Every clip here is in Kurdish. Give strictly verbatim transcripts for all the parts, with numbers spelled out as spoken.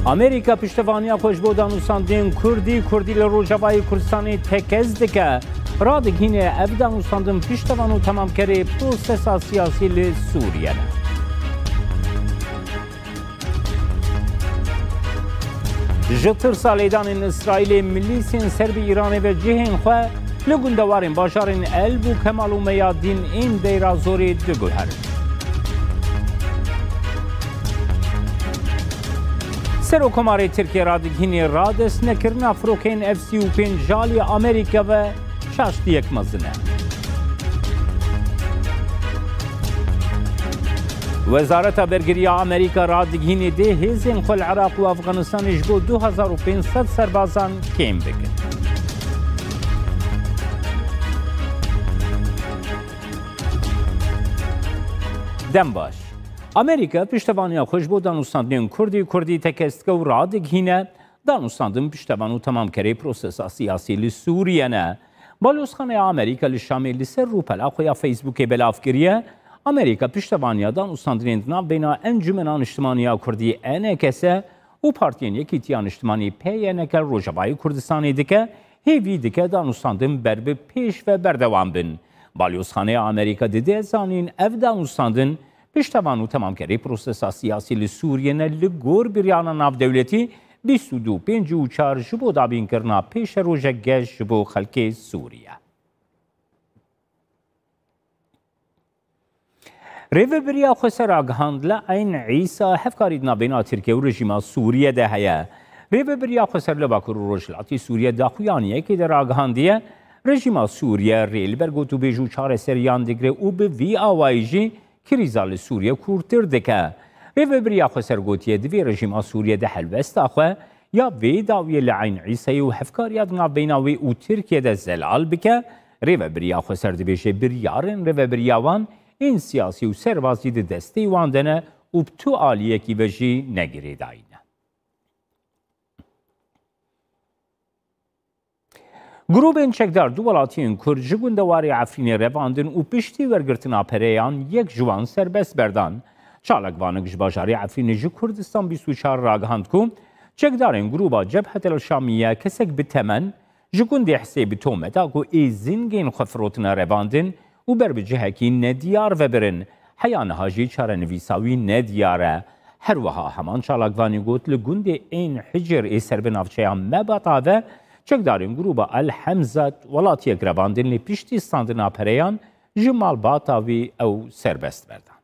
Amerîka piştevaniya xwe ji bo danûstandinên Kurdî, Kurdî li Rojavayê Kurdistanê tekez dike. Radigihîne ev danûstandin piştevan û temamkerê prosesa siyasî li Sûriye ne. Ji tirsa lêdanên Îsraîlê milîsên ser bi Îranê ve cihên xwe li gundewarên bajarên Elb û Kemal û Meyadîn ên Deyra Zorê diguherin. Serokkomarê Tirkiyê radigihînê radest nekirina firokeyên F sî û pênc ji alî Amerîka ve şaştiyek mezin e. Wezareta Bergiriya Amerîka radigihînê dê hêzên xwe li Iraq û Afganistanê ji bo du hezar û pênc sed serbazan kêm bikin. Dem baş. Amerîka piştevaniya xwe ji bo danûstandinên Kurdî, Kurdî tekez dike û radigihîne, danûstandin piştevan û temamkerê prosesa siyasî li Sûriye ne. Balyozxaneya Amerîka li Şamê li ser rûpela xwe ya Facebookê belav kiriye, Amerîka piştevaniya danûstandinên di navbeyna Encûmena Niştimanî ya Kurdî, E N K S, û Partiyên Yekîtiya Niştimanî, P Y N K, li Rojavayê Kurdistanê dike, hêvî dike danûstandin ber bi pêş ve berdewam bin. Balyozxaneya Amerîka dide zanîn, ev danûstandin piştevan û temamkerê prosesa siyasî li Sûriye ne, li gor biryara navdewletî bîst û du pêncî û çar ji bo dabînkirina pêşerojek geş ji bo xelkê Sûriye. Rêvebiriya Xweser ragihand, li Eyn Îsa hevkarî di navbeyna Tirkiye û rejîma Sûriye de heye. Rêvebiriya Xweser li Bakur û Rojhilatê Sûriye daxuyaniyekê de ragihandiye, rejîma Sûriye rê li ber gotûbêj û çareseriyan digire û bi vî awayî jî krîza li Sûriye kûrtir dike. Rêvebiriya Xweser gotiye, divê rejîma Sûriye di helwesta xwe ya vê dawiyê li Eyn Îsayê û hevkariya di navbeyna wê û Tirkiye de zelal bike. Rêvebiriya Xweser dibêje, biryarên rêvebiriya wan ên siyasî û serbazî di destê wan de ne û bi tu aliyekî ve jî ne girêdayî ne. Grûbên çekdar du welatiyên Kurd ji gundewarê Efrînê revandin û piştî wergirtina pereyan yek ji wan serbest berdan. Çalakvanek ji bajarê Efrînê ji Kurdistan bîst û çar ragihand ku çekdarên grûba Cebhet el Şamiye kesek bi temen ji gundê Hisê bi tometa ku êzingên xwe firotine revandin û ber bi cihekî nediyar vebirin. Heya niha jî çarenivîsa wî nediyar e. Her wiha heman çalakvanî got, li gundê Ên Hicir ê ser bi navçeya Mebata ve çekdarên grûba El Hemza welatiyek revandin, lê piştî standina pereyan ji malbata wî ew serbest berdan.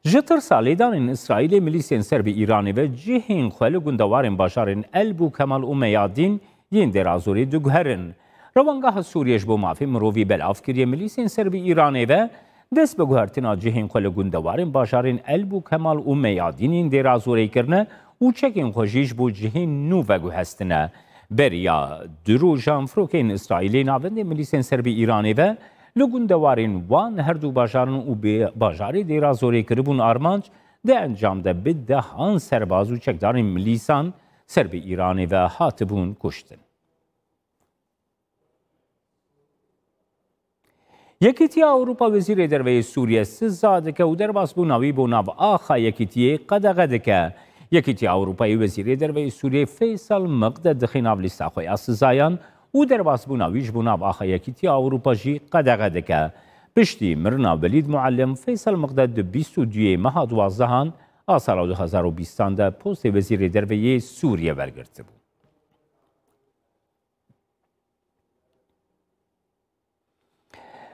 Ji tirsa lêdanên Îsraîlê, milîsên ser bi Îranê ve cihên xwe li gundewarên bajarên Elb û Kemal û Meyadîn yên Dêrazorê diguherin. Rewangeha Sûriye ji bo mafê mirovî belav kiriye, milîsên ser bi Îranê ve dest bi guhertina cihên xwe li gundewarên bajarên Elb û Kemal û Meyadîn yên Dêrazorê kirine û çekên xwe jî ji bo cihên nû veguhestine. Beriya du rojan firokeyên Îsraîlê navendê milîsên ser bi Îranê ve li gundewarên wan her du bajaran û bi bajarê Dêrazorê kiribûn armanc, di encam de bi dehan serbaz û çekdarên milîsan ser bi Îranê ve hatibûn kuştin. Yekîtiya Ewropa Wezîrê Derve yê Sûriye siza dike û derbasbûna wî bo nav axa Yekîtiyê qedexe dike. Yekîtiya Ewropayê Wezîrê Derve yê Sûriyê Feysal Miqded dixe nav lîsta xwe ya sizayan û derbasbûna wî ji bo nav axa Yekîtiya Ewropa jî qedexe dike. Piştî mirina Welîd Muallim, Feysal Miqded di bîst û duyê meha duwazdehan a sala du hezar û bîstan de postê Wezîrê Derve yê Sûriye wergirtibû.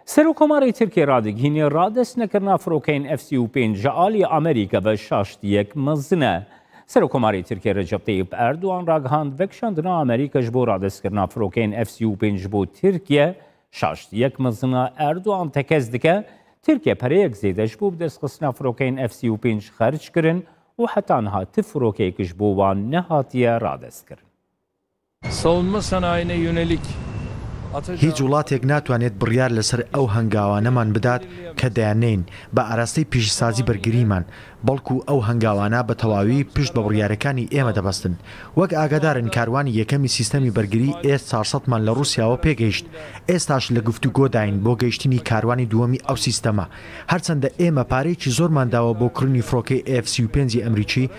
Serokkomarê Tirkiyê radigihînê radest nekirina firokeyên F sî û pênc ji alî Amerîka ve şaştiyek mezin e. Serokkomarê Tirkiyê Recep Tayyip Erdogan ragihand, vekişandina Amerîka ji bo radestkirina firokeyên F sî û pênc ji bo Tirkiye şaştiyek mezin e. Erdogan tekez dike, Tirkiye pereyek zêde ji bo bidestxistina firokeyên F sî û pênc xerc kirin û heta niha ti firokeyek ji bo wan nehatiye radestkirin. Savunma sanayine yönelik هیچ وڵاتێک ناتوانێت بڕیار لەسەر ئەو هەنگاوانەمان بدات کە دەیاننین بە ئاراستەی پیشەسازی بەرگریمان، بەڵکو ئەو هەنگاوانە بە تەواوی پشت بە بڕیارەکانی ئێمە دەبەستن. وەک ئاگادارن، کاروانی یەکەمی سیستەمی بەرگری ئێس چوار سەد مان لە رووسیاوە پێگەیشت. ئێستاش لە گفتوگۆداین بۆ گەیشتنی کاروانی دووەمی ئەو سیستەمە. هەرچەندە ئێمە پارەیەکی زۆرمان داوە بۆ کڕینی فڕۆکەی ئێف سی و پێنج ئەمریکی،